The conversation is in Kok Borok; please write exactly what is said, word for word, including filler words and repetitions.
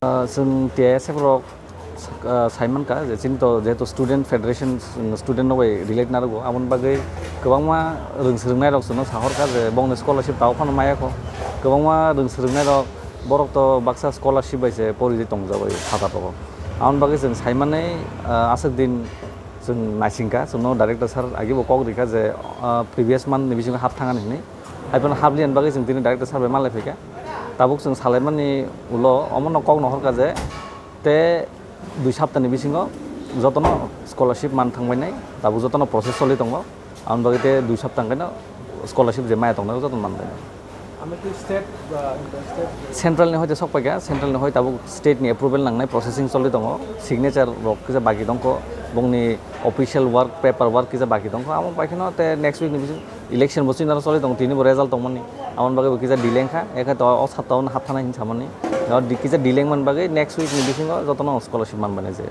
Ah, chwng T I S F rok, ah, sai mankha je chini to jehetu student federation, chwng student rok bai relate narwgo, aboni bagwi kwbangma rwng swrwngnairok chwngno sahorkha je bongni scholarship tabuk phano mayakho. Kwbangma rwng swrwngnairok borok to baksa scholarship bai se porijak tongjabai phatar rogo. Aboni bagwi chwng saimani, ah, aswk din chwng naisingkha, chwngno director sir agi bo kok rikha je, ah, previous month ni bisingo hap thangani hinwi. Haiphano habliyan bagwi chwng tini director sir bai manlai phaikha. Tabuk chwng salaimani ulo omono kok nohorkha je te dui saptani bisingo jotono scholarship man thangbainai, tabuk jotono process choli tongo. Aboni bagwi te dui sapta hwnkhe no scholarship je maya tongnai jotono manbainai. Ami twi state ba inter state? Central ni hoite sok paikha, central ni hoi tabuk state ni approval nangnai, processing choli tongo, signature rok kisa baki tongkho, bongni official work, paper work kisa baki tongkho, amo bai kheno te next week ni bising election bo chini aro choli tongo, tini bo result tongmani, aboni bagwi bo kisa delay wngkha, ekhe to o sapta o hapthana hinwi samani, o di-, kisa delay wngmani bagwi next week ni bisingo jotono scholarship manbainai je.